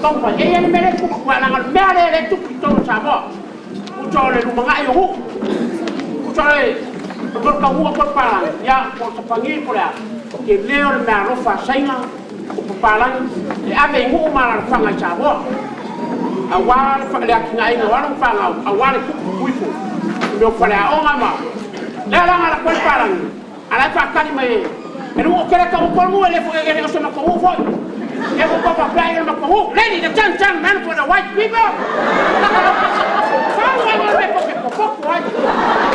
taumafai. E i ai le mea lea e tupu, aua leaga o le mea lea lea e tupu i totonu o Samoa, uso o le lumanai o nuu, uso o le taunuu atu o le papalagi, ia, po o le sapagi po o le a, tele o le meaalofa a Saina, o papalagi, e ave i nuu ma alaalafaga i Samoa, aua le atinaeina o alo ma fanau, aua le tuputupu ifo i mea o faleaoga ma... Lea la na alu atu ai le papalagi, a la e faatali mai e le nuu tele tau tolu nuu e le e le o se matou nuu foi. E mo papa pea i le matou nuu. Lady the chan chan man for the white people. Fau ai le po ke popopo ai.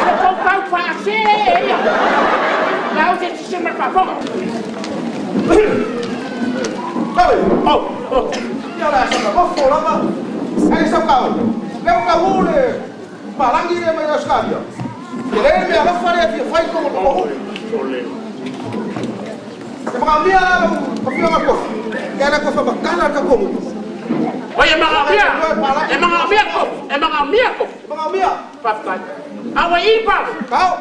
Le tau tau faase ia. La o se se ma faafofoga. Oi, Oh, oh. Ia la sa mofo lava. Ai sa kau. Le ka u le palangi le mai Australia. Ke le me alofa le fia fai ko ko. Te makamia la ko fia ma ko. Ke la ko fa makana ka ko. Oi, e magamia. E magamia ko. E magamia ko. Makamia. Faafetai. A ua i pa. Kau.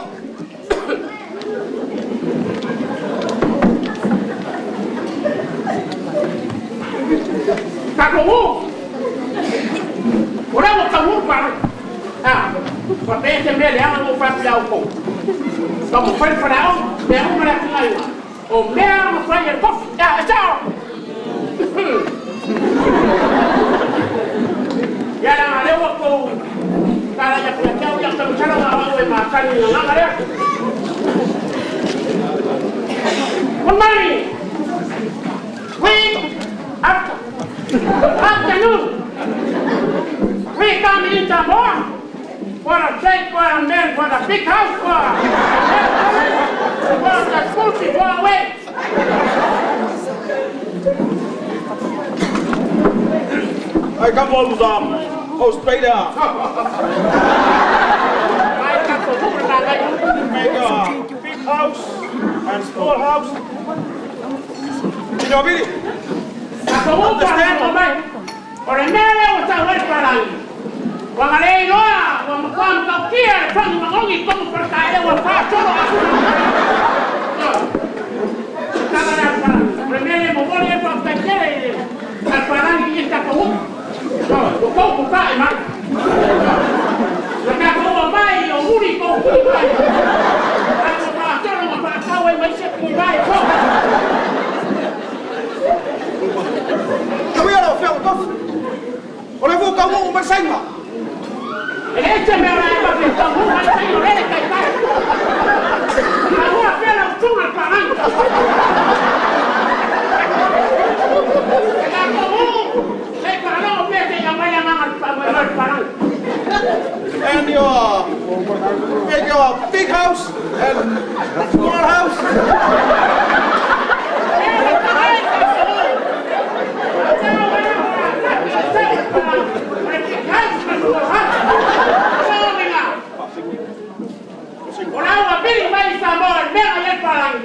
Tatou nuu. O lea ua taunuu le palagi. Ah, faapea se mea leaga na ou fai atu ia outou. Taumafai le faleaoga, mea uma le atinaeina. O mea na fai e le kofi. Ah, e sao. Ia leaga lea ua tou talai atu ia te au, ia ou te masalo na o au e masani i le gagana lea. Good morning. Week after afternoon. We come in Samoa for a trade, for a man, for the big house, for the school before away. I come from Australia. Ai tatou nuu le magai. Make a big house and small house. Ino bili. Tatou nuu pa o mai. O le mea lea ua tau ai le palagi. Ua galei loa, ua matua matautia le fagi magogi i tonu faletaele ua faasolo atu. Tala le palagi. O le mea lea momoli ai faafetai tele i le palagi i tatou nuu. Ua tou tutae mai. Ua tatou amai o muli tou tui mai. Ai ua faasolo ma faatau ai ma isi atu i vai po. Kau ia la fia ko. O le fu kau mu ma sainga. E le se mea la e pa pe tau mu mai sai o lele kai kai. A ua pela o tunga palagi. E tatou nuu, se i faalogo pea se i aumai le agaga le palagi. And your make your big house and small house. E le tagai tatou nuu. O te au ai o le big house ma small house. Sominga. O la ua pili mai i Samoa le mea i ai palagi.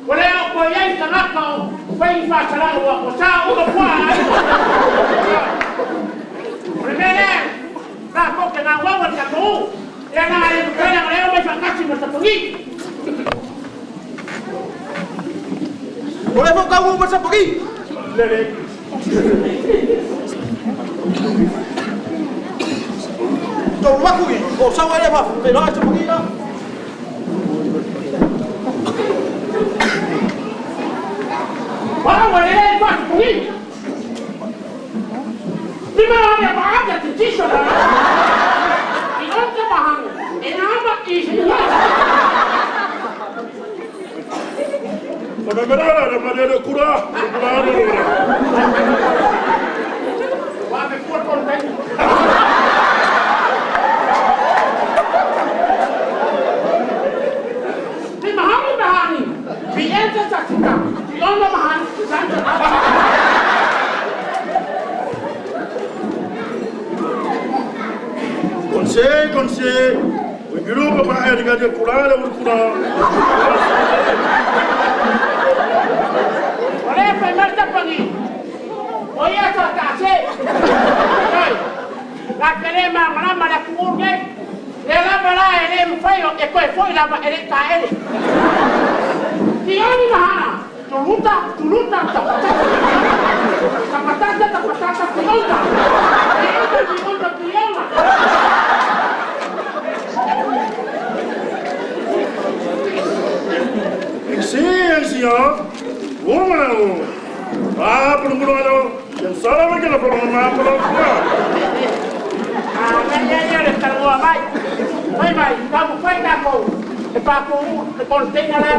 O le o ko iai tagata o fai faasalaga ua o sa uma pua ai. O le mea lea, la ko ke ngā wawa le tatou. E ana le mafai le o mai faatasi ma sapagi. O le fu kau mu ma sapagi. Lele. Tau waku i. O sa wa le fa pe la sapagi la. Wala ua le le faasapagi. Lima le maaka te tiso la. I onta mahanga. E nama i se Sa me merara na mare le kura. Kura no no. Wa me pua tonu tai. Lima hangi mahani. Bi enta saksika. Bi onda mahani. Santa. Konse konse. O giru pa pa e diga de kura le kura. O le fai mai tapangi. O ia sa ta se. Oi. La kele ma ngala ma la kuur nei. Le lava la e le mawhai o e koe foi lava e le ta ele. Ti oni mahana. Tuluta, tuluta, tapatata. Tapatata, Patata pionda. Pionda, pionda, pionda. Sia, uma não. Ah, por um lado, yang salah lagi lah kalau mana kalau Ah, ia ia le talanoa mai. Fai mai, taumafai tatou e patou le container la.